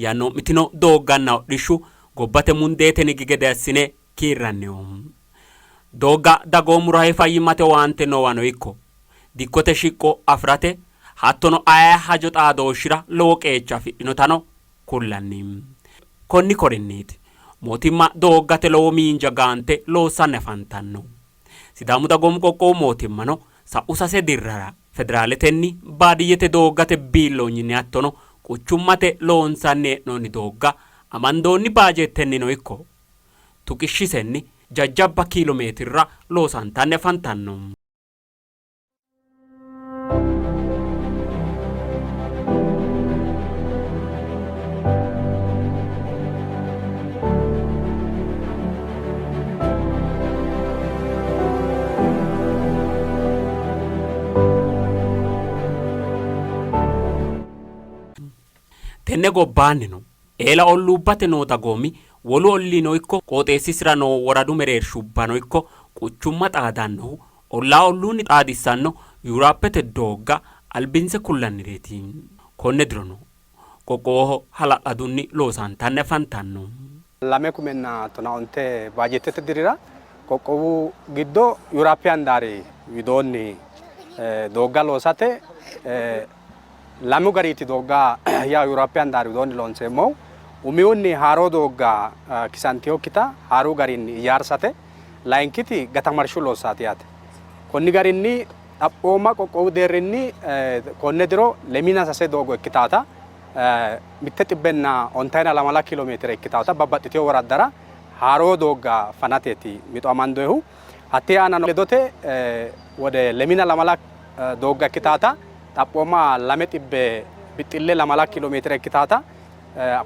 Yannoo'mitino doogganna hodhishshu gobbate mundeete nigi gede assine kiirranniho. Doogga dagoomu rahe fayyimmate owaante noowano ikko dikkote shiqqo afi'rate hattono aye hajo xaadooshshira lowo qeecha afidhinotano kullanni. Konni korinniiti mootimma dooggate lowo miinja gaante loossanni afantanno. Sidaamu Dagoomu Qoqqowu Mootimmano sa'u sase dirrara Federaaletenni, baadiyyete dooggate biilloonyinni hattono quchummate loonsanni hee'noonni doogga amandoonni baajeettennino ikko tuqishshisenni jajjabba kiilomeetirra loosantanni afantanno. Tenne gobbaannino eela olluubbate noo dagoomi wolu olliino ikko qooxeessisira noo woradu mereershubbano ikko quchumma xaadannohu ollaa olluunni xaadissanno Yuuraappete doogga albinse kullannireeti. Konne dirono qoqqowoho hala'ladunni loosantanni afantanno. 2015 baajeettete dirira qoqqowu giddo Yuuraappe handaari widoonni doogga loosate lamu gariti doogga yaa Yuuraappe handaari widoonni loonseemmohu. Umihunni haaroo doogga kisantinokkita haaru garinni ijaarsate, layinkiti gatamarshu loossaati yaate. Konni garinni xaphooma qoqqowu deerrinni konne diro 23 doogo ikkitaata 194 kiilo meetire ikkitaata babbaxxitino woraddara haaroo doogga fanateeti mixo amandoyihu. Hattee aanano ledote wode 24 doogga ikkitaata xaphooma 204 kiilo meetire ikkitaata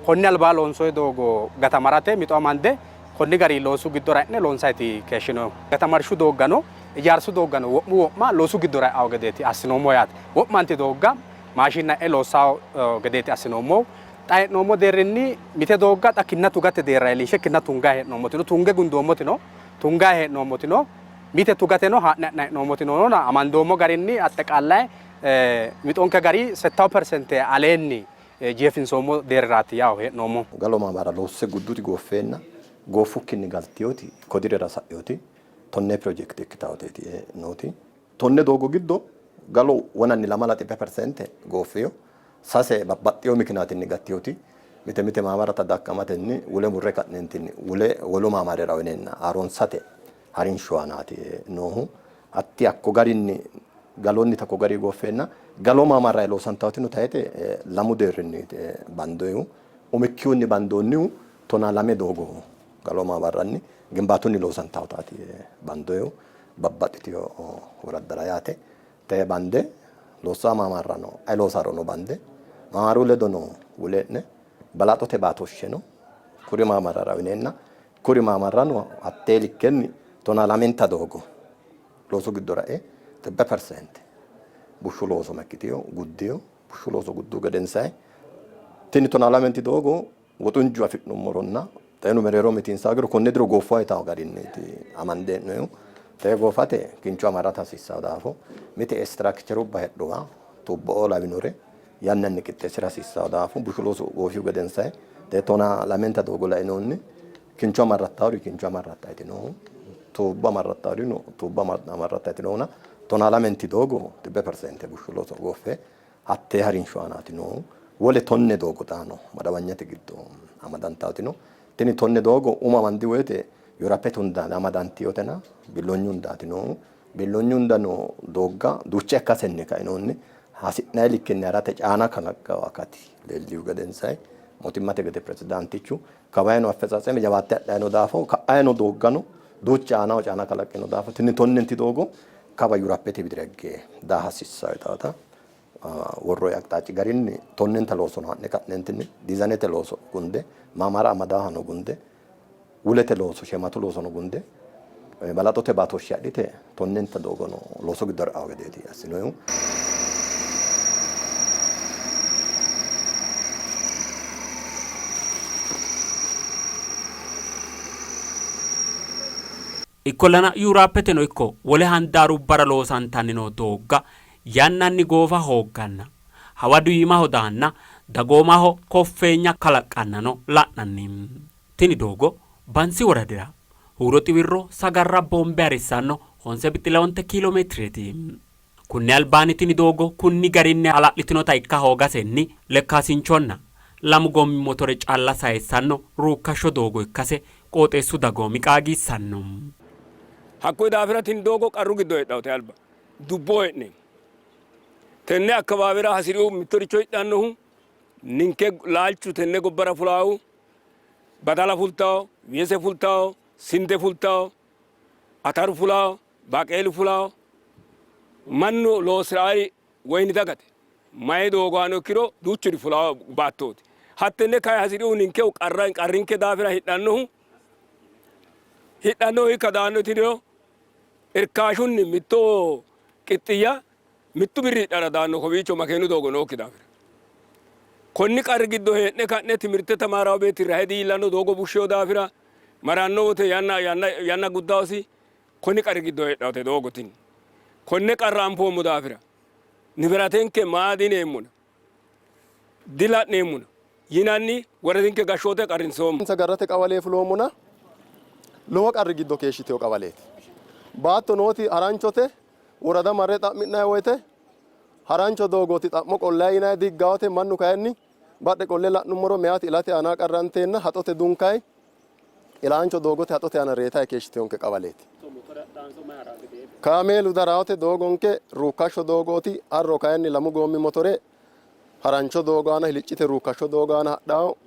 konni albaa loonsoyi doogo gatamarate mixo amande konni gari loosu giddora e'ne loonsayti keeshshinohu. Gatamarshu dooggano ijaarsu dooggano wo'mu wo'ma loosu giddora e'awo gedeeti assinoommo yaate. Wo'manti doogga maashinna e'e loossawo gedeeti assinoommohu. Xa hee'noommo deerrinni mite doogga xa kinna tugate deerra iillinshe kinna tungayi hee'noommotino, tunge gundoommotino, tungayi hee'noommotino, mite tugateno haa'ne ha'nayi hee'noommotino noona amandoommo garinni axxeqaallayi mixonke gari settawu persente aleenni jeefinsoommo deerriraati yawo hee'noommohu. Galo maamara loosse gudduti gooffeenna gooffukkinni galtinoti kodirera sa'inoti tonne pirojekite ikkitaateeti nooti. Tonne doogo giddo galo wonanni lamala xibbe persente gooffino. Sase babbaxxino mikinaatinni gattinoti mite mite maamarra tadaakkamatenni wule murre ka'neentinni wule wolu maamarira uyineenna haaroonsate harinsho aanaati noohu. Hatti hakko garinni galonnita hakko garinni gooffeenna galo maamarra loosantawotino tayxe lamu deerrinni bandoyihu. Umikkihunni bandoonnihu 12 doogo galo maamarranni gimbaatunni loosantawutaati bandoyihu babbaxxitino woraddara yaate. Te bande loossa maamarrano ay loosarono bande maamaru ledono wule'ne balaxote baatooshsheno kuri maamarrara uyineenna kuri maamarrano hattee likkenni 12 doogo loosu giddora e 100% bushshu looso makkitiyo guddiyo bushshu looso guddu gedensayi tini 12 doogo woxunju afi'nummoronna xeenu mereero mitiinsaagiro konne diro gooffa yitawo garinniiti amande hee'noyihu. Tee goofate kincho amarate hasiissanno daafo mite istiraakcherubba heedhuwa tuubbo''oo lawinore yannanni qixxeessira hasiissanno daafo bushu loosu goofihu gedensayi tee 12 doogo lainohunni kincho amarrattawori kincho amarratta yitinohu tuubbo amarrattaworino tuubbo amarratta yitinohuna 12 doogo 100% bushu looso gooffe Hattee harinsho aanaati noohu. Wole tonne doogo xaano madawanyate giddo amadantawoti no. Tini tonne doogo umo amandi woyte Yurapete hunda amadantiyotena billoonyu hundaati noohu. Billoonyu hunda noo doogga duucha ikkasenni kainohunni hasi'nanni likkenni harate caana kalaqqawo akati leellihu gedensaanni mootimmate gede pirezidaantichu kawaayino affetsatseme jawaatte hadhanni noo daafo ka'ayi noo dooggano duucha aanaho caana kalaqqino daafo tini tonnenti doogo kawa Yurapete widira higge daa hasiissanno yitaata worroonni aqixaaci garinni tonnenta loosono ha'ne ka'neentinni diizanete looso gunde maamara amadaahano gunde wulete looso shematu loosono gunde balaxote baatooshshe adhite tonnenta doogono loosu giddora e'anno gedeeti assinoyihu. Ikkollana Yuuraappeteno ikko wole handaarubbara loosantanni noo doogga yannanni goofa hoogganna hawadu iimaho daanna dagoomaho koffeenya kalaqqannano la'nanni. Tini doogo Bansi woradira Huuro Xiwirro Sagarra Boombe harissanno honse bixxile onte kiilo meetireeti. Kunni albaanni tini doogo kunni garinni hala'litinota ikka hoogasenni lekkaasinchonna lamu goommi motore calla sayissanno ruukkashsho doogo ikkase qooxeessu dagoomi qaagiissanno. Hakkuyi daafira tini doogo qarru giddo heedhannote alba dubboho hee'neemmo. Tenne akkawaawera hasi'rihu mittoricho hidhannohu ninke laalchu tenne gobbara fulaahu badala fultawo, weese fultawo, sinde fultawo, ataru fulawo, baaqeelu fulawo, mannu loosi'raari woyini dagate mayi doogo aano ikkiro duuchuri fulawo baattooti. Hattenne kayi hasi'rihu ninkehu qarra qarrinke daafira hidhannohu hidhannohu hiikka daanno yitiniro irkaashunni mitto qixxiyya mittu birri hidhara daanno kowiicho makeenu doogo nookki daafira. Konni qarri giddo hee'ne ka'ne timirte tamaarawo beetti rahe diillanno doogo bushsheyo daafira maranno wote yanna yanna yanna guddaosi konni qarri giddo heedhaote doogo tini. Konne qarra anfoommo daafira nibiratenke maa dineemmona dila'neemmona yinanni woradinke gashshoote qarrinsoommo. Insa garrate qawalee fuloommona lowo qarri giddo keeshshitino qawaleeti. Baatto nooti haranchote, worada marre xa'mi'nanni woyte harancho doogooti xa'mo qollayi yinanni diiggawote, mannu kayinni badhe qolle la'nummoro meyaati ilate aana qarranteenna haxote dunkayi ilaancho doogote haxote aana reetayi keeshshitinonke qawaleeti. Kaameelu darawote doogonke ruukkashsho doogooti, arro kayinni lamu goommi motore harancho doogo aana hiliccite ruukkashsho doogo aana hadhawo,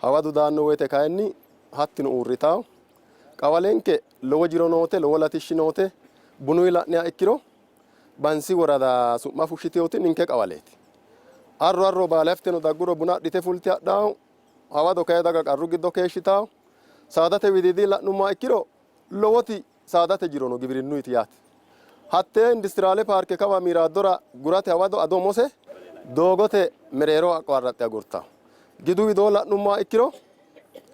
hawadu daanno woyte kayinni hattino uurritawo. Qawalenke lowo jiro noote, lowo latishshi noote, bunuyi la'niha ikkiro Bansi worada su'ma fushshitinoti ninke qawaleeti. Arro arro baalafteno dagguro buna adhite fulte hadhawo, hawado kayi daga qarru giddo keeshshitawo. Saadate widiidi la'nummoha ikkiro lowoti saadate jiro no giwirinnuyiti yaate. Hattee industiraale paarke kawa miiraaddora gurate hawado ado mose doogote mereero aqwarraxxe agurtawo. Gidu widoo la'nummoha ikkiro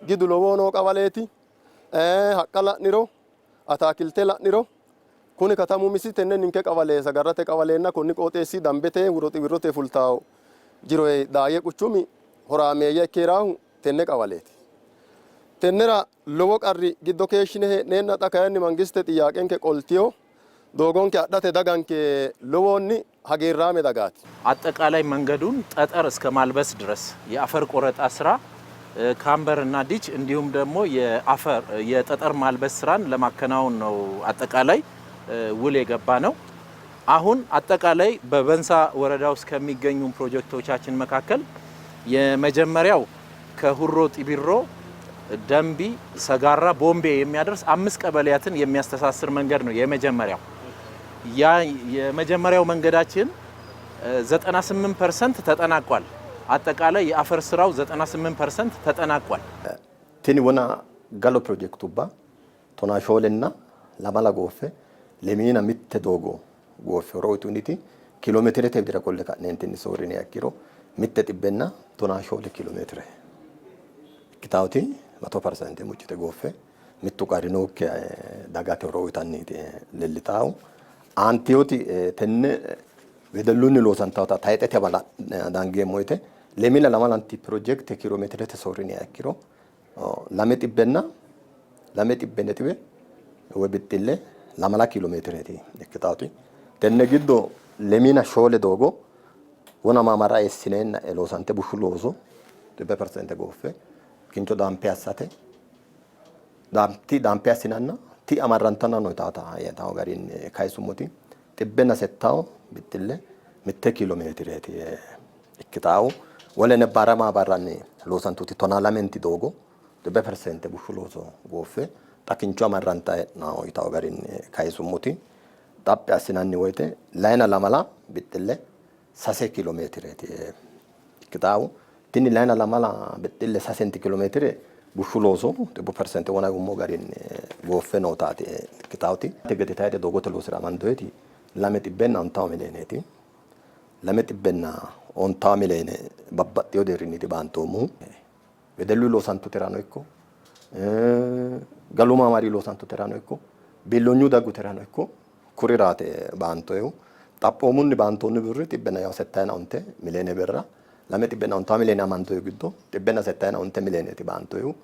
gidu lowoho noo qawaleeti. Haqqa la'niro, ataakilte la'niro kuni katamu umisi tenne ninke qawale Sagarrate qawaleenna konni qooxeessi dambete wuro xiwirrote fultawo jiroye Daayye quchumi horaameeyye ikkeeraahu tenne qawaleeti. Tennera lowo qarri giddo keeshshine hee'neenna xa kayinni mangiste xiyyaaqenke qoltiyo doogonke adhate daganke lowoonni hagiirraame dagaati. አጠቃላይ መንገዱን ጠጠር እስከ ማልበስ ድረስ የአፈር ቆረጣ ስራ ካምበር እና ዲች እንዲሁም ደግሞ የአፈር የጠጠር ማልበስ ስራን ለማከናወን ነው አጠቃላይ ውል የገባ ነው። አሁን አጠቃላይ በበንሳ ወረዳ ውስጥ ከሚገኙ ፕሮጀክቶቻችን መካከል የመጀመሪያው ከሁሮ ጢቢሮ ደንቢ ሰጋራ ቦምቤ የሚያደርስ 5 ቀበሌያትን የሚያስተሳስር መንገድ ነው። የመጀመሪያው ያ የመጀመሪያው መንገዳችን 98% ተጠናቋል። አጠቃላይ የአፈር ስራው 98% ተጠናቋል። Tini wona galo pirojekitubba tonaa shoolenna lamala gooffe lemiina mitte doogo gooffe horo uyituniti kiiloomeetirete widira qolle ka'neentinni soorriniha ikkiro mitte xibbenna tonaa shoole kiiloomeetire ikkitaawoti 100% muccite gooffe mittu qarri nookkiha dagate horo uyitanniiti leellitaahu. Aanteewoti tenne wedellunni loosantawota tayxete amala dangeemmo woyte lemina lamalanti pirojekte kiiloomeetirete soorriniha ikkiro lame xibbenna lame xibbe nexiwe woy bixxille lamala kiiloomeetireeti ikkitaati. Tenne giddo lemina shoole doogo wona maamara eessineenna loosante bushshu looso 100% gooffe kincho daampe assate ti daampe assinanna ti amarrantanna no yitaata yitawo garinni kayisummoti xibbenna settawo bixxille mitte kiiloomeetireeti ikkitaahu. Wole nebbaara maabarranni loosantuti tonaa lamenti doogo 100% bushshu looso gooffe xa kincho amarranta hee'nawo yitawo garinni kayisummoti xaphi assinanni woyte layina lamala bixxille sase kiiloomeetireeti ikkitaahu. Tini layina lamala bixxille sasenti kiiloomeetire bushshu looso 100% wona yummo garinni gooffe nootaati ikkitaawoti. Gede tayxe doogote loosira amandoyeti lame xibbenna ontawo miliyooneeti. Lame xibbenna ontawo miliyoone babbaxxino deerrinniiti baantoommohu. Wedellu loosantuterano ikko galu maamari loosantuterano ikko biilloonyu dagguterano ikko kuriraati baantoyihu. Xaphoomunni baantoonni birri xibbenna yawo settayina onte miliyoone birra. Lame xibbenna ontaa miliyoone amandoyihu giddo xibbenna settayina onte miliyooneeti baantoyihu.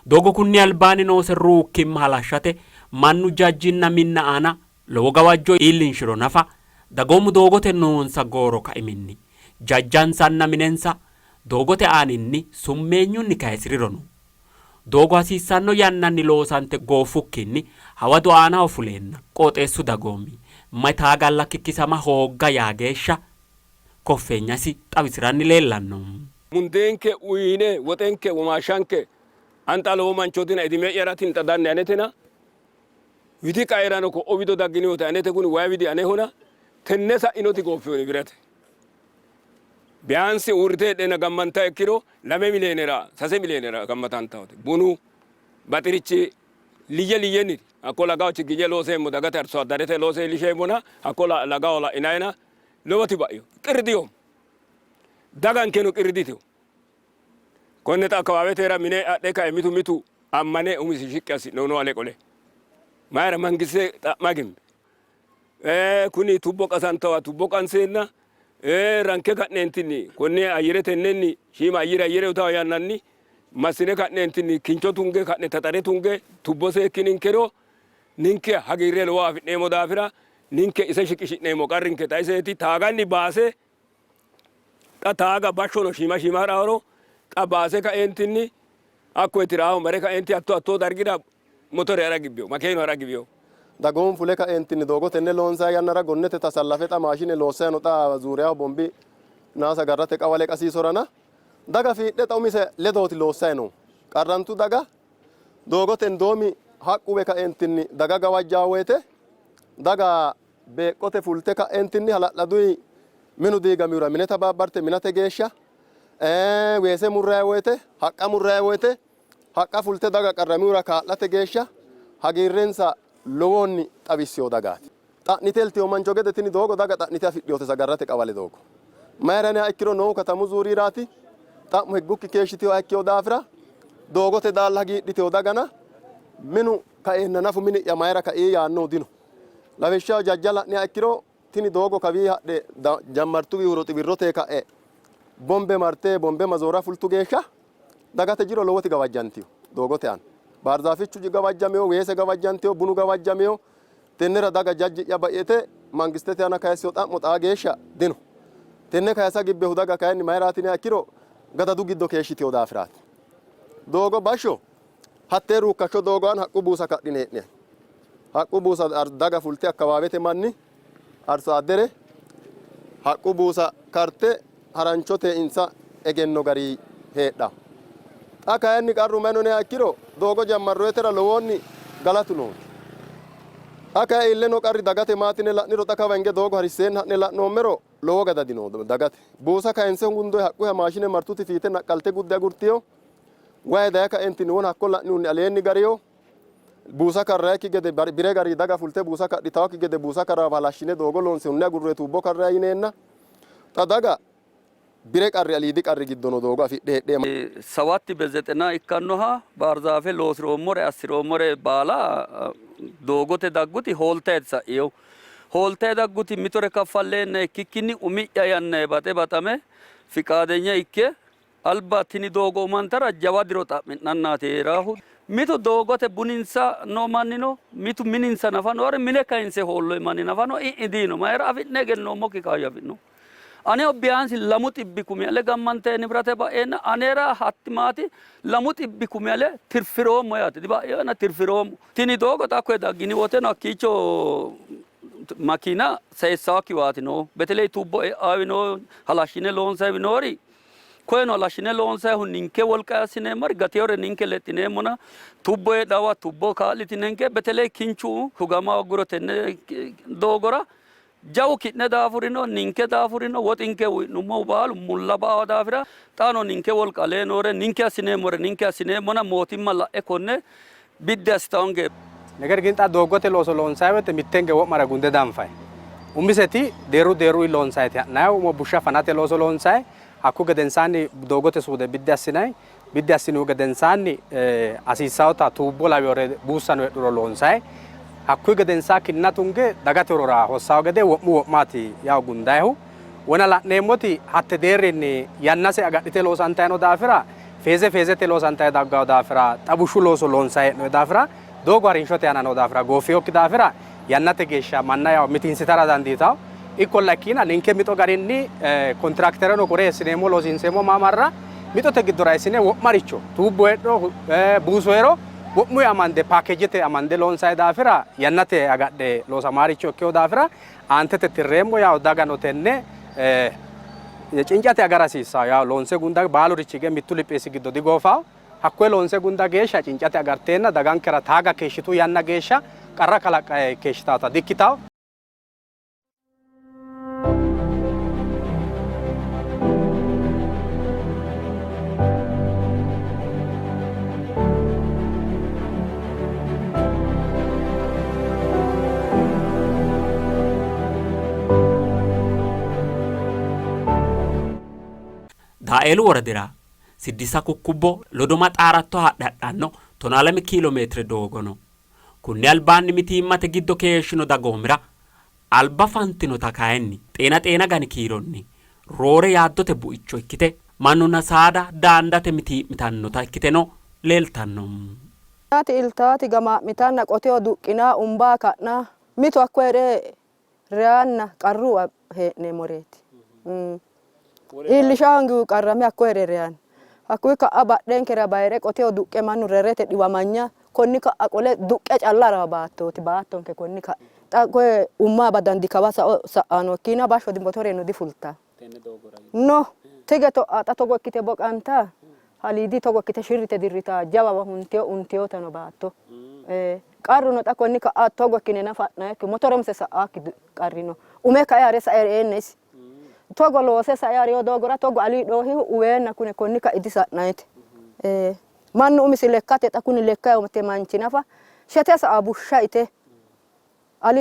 Doogo kunni albaanni noose ruukkimma halashshate mannu jajjinna minna aana lowo gawajjo iillinshiro nafa dagoomu doogote noonsa gooro kaiminni jajjansanna minensa doogote aaninni summeenyunni kayisi'rirono doogo hasiissanno yannanni loosante gooffukkinni hawadu aanaho fuleenna qooxeessu dagoomi may taagalla kikkisama hoogga yaa geeshsha koffeenyasi xawisi'ranni leellanno. Mundeenke uyine woxenke womaashshanke anxa lowo manchootina idime'yara tinxa danni anetena widi qaerano ko'o wido dagginihote anete kuni wayi widi anehona tenne sa'inoti gooffiyoni birate biyaansi uurrite heedheenna gammanta ikkiro 2 miliyeenera 3 miliyeenera gammatantahote bunu baxirichi liyye liyyenniti hakko lagaho chigginye looseemmo dagate arso addarete loose iillisheemmona hakko lagaho la'inayina lowoti ba'yo qirri dagankeno qirri ditino konne xa akawaawetera mine adhe kae mitu mitu ammane umisi shiqqi assi'nono ale qole mayra mangiste xa'ma gimbe kuni tubbo qasantawa tubbo qanseenna ranke ka'neentinni konne ayyire tennenni shiima ayyire ayyire utawa yannanni massine ka'neentinni kincho tunge ka'ne taxare tunge tubbo seekkininkero ninke hagiirre lowo afi'neemmo daafira ninke ise shiqishi'neemmo qarrinke xa iseeti taaganni baase xa taaga bashshono shiima shiima ha'raaro xa baase kaeentinni hakko itiraaho mare kaeenti hatto hatto dargira motore hara gibbiyo makeenu hara gibbiyo. Dagoomu fule kaeentinni doogo tenne loonsayi yannara gonnete tasallafe xa maashine loossayi no xa zuuriyaho bombi naasa garrate qawale qasiisorana daga fiidhe xa umise ledooti loossayi no qarrantu daga doogote ndoomi haqquwe kaeentinni daga gawajjaa woyte daga beeqqote fulte ka'eentinni hala'laduyi minu diigamihura mine tabaabbarte minate geeshsha weese murrayi woyte haqqa murrayi woyte haqqa fulte daga qarramihura kaa'late geeshsha hagiirrensa lowoonni xawissiyo dagaati. Xa'nite eltiyo mancho gede tini doogo daga xa'nite afidhiyote sagarrate qawale doogo. Mayira yiniha ikkiro noohu katamu zuuriiraati xa'mo higgukki keeshshitiyoha ikkiyo daafira doogote daalla hagiidhitiyo dagana minu kaeenna nafu mini'ya mayira kaii yaannohu dino. Lawishshaho jajja la'niha ikkiro tini doogo kawii hadhe jammartuwi huro xiwirrote ka'e bombe marte bombe mazoora fultu geeshsha dagate jiro lowoti gawajjantiyo doogote aana. Baarzaafichu gawajjameyo, weese gawajjantiyo, bunu gawajjameyo tennera daga jajji'ya ba'yete mangistete aana kayisiyo xa'mo xaa geeshsha dino. Tenne kayisa gibbehu daga kayinni mayiraati yiniha ikkiro gadadu giddo keeshshitiyo daafiraati. Doogo bashsho hattee ruukkashsho doogo aana haqqu buusa kadhine hee'ne. Haqqu buusa daga fulte akkawaawete manni arso addere haqqu buusa karte haranchote insa egenno gari heedha. Xa kayinni qarru mayino yiniha ikkiro doogo jammarroyetera lowoonni galatu noonke. Xa kayi iille no qarri dagate maatine la'niro xa kawa hinge doogo harisseenna ha'ne la'noommero lowo gadadi no dagate. Buusa kayinse hungundoyi haqquha maashine martuti fiite naqqalte gudde agurtiyo. Wayi daye kaentinni wona hakko la'nihunni aleenni gariyo. Buusa karrayikki gede bire gari daga fulte buusa kadhitawokki gede buusa karrawa halashshine doogo loonse hunne agurroyi tuubbo karrayi yineenna xa daga bire qarri aliidi qarri giddo no doogo afidhe heedhe. Sawatti bezexena ikkannoha baarzaafe loosi'roommore assi'roommore baala doogote dagguti hooltaeti sa'ino. Hooltae dagguti mitore kaffalleenna ikkikkinni umi'ya yannae baxe baxame fiqaadenya ikke alba tini doogo umantara jawa diro xa'mi'nannaati hee'raahu. Mitu doogote buninsa noo manni no, mitu mininsa nafa noore mine kayinse hoolloyi manni nafa no, i'i diino. Mayira afi'ne egennoommokki kaayyo afi'no. Aneho biyaansi 200,000 ale gammante nibirate ba'eenna anera hatti maati 200,000 ale tirfiroommo yaate. Diba'eena tirfiroommo. Tini doogo xa koye daggini woteno hakkiicho makiina sayissawakkiwaati no. Beteley tuubbo e'aawi no, halashshine loonsayiwi noori koyeno halashshine loonsayihu ninke wolqa assineemmori gateyore ninke lexxineemmona tubbo heedhawa tubbo kaa'litinenke beteley kinchu hugama hogguro tenne doogora jawu ki'ne daafurino ninke daafurino woxinke uyi'nummohu baalu mulla ba'awa daafira xaano ninke wolqa alee noore ninke assineemmore ninke assineemmona mootimma la'e konne biddi assitawonke. ነገር ግን xa doogote looso loonsayi woyte mittenge wo'mara gunde danfayi. Umiseti deerru deerruyi loonsayiti ha'nayihu umo bushsha fanate looso loonsayi hakku gedensaanni doogote suude biddi assinayi biddi assinihu gedensaanni hasiissawota tuubbo lawiyore buussano heedhuro loonsayi hakkuyi gedensaa kinna tunge dagate horora hossawo gede wo'mu wo'maati yawo gundayihu. Wona la'neemmoti hatte deerrinni yannase agadhite loosantayi noo daafira feeze feezete loosantayi daggawo daafira xa bushshu looso loonsayi hee'noyi daafira doogo harinshote aana noo daafira gooffinokki daafira yannate geeshsha manna yawo mitiinsitara dandiitawo. Ikkolla ikkiina ninke mixo garinni kontiraaktereno kore eessineemmo loosiinseemmo maamarra mixote giddora eessine wo'maricho tuubbo heedho buusu hee'ro wo'muyi amande paakeejete amande loonsayi daafira yannate agadhe loosamaaricho ikkewo daafira aantete tirreemmo yawo dagano tenne cincate agara hasiissawo yawo loonse gunda baalurichi hige mittu lipheessi giddo digoofawo. Hakkoye loonse gunda geeshsha cincate agarteenna dagankera taaga keeshshitu yanna geeshsha qarra kalaqqe keeshshitaata dikkitawo. Daaeelu woradira Siddisa Kukkubbo Lodoma Xaaratto haadhe hadhanno 12 kiilomeetire doogo no. Kunni albaanni mitiimmate giddo keeshshino dagoomira alba fantinota kayinni xeena xeena gani kiironni roore yaaddote buicho ikkite mannunna saada daandate mitii'mitannota ikkiteno leeltanno. Taati iltaati gamaa'mitanna qoteho duqqina umbaa ka'na mitu hakko hee're reyaanna qarru hee'neemmoreeti. Iillisha hoongihu qarrame hakko hee're reyanno. Hakkuyi ka'a badhenkera bayi're qoteho duqqe mannu rerete dhiwamanya konni ka'a qole duqqe calla harawo baattooti baattonke konni ka'a. Xa koye umma badandi kawa sao sa'ano ikkiina bashsho motoreno difultanno. No tige to'a xa togo ikkite boqanta haliidi togo ikkite shirrite dirrita jawawa huntiyo untiyotano baatto. Qarruno xa konni ka'a togo ikkine nafa ha'nayikki motore umise sa'aakki qarri no. Ume kae hare sae reenna isi togo loose sae hariyo doogora togo alii dhoohihu uweenna kune konni ka'i disa'nayite. Mannu umisi lekkate xa kuni lekka manchi nafa shete sa'a bushsha ite.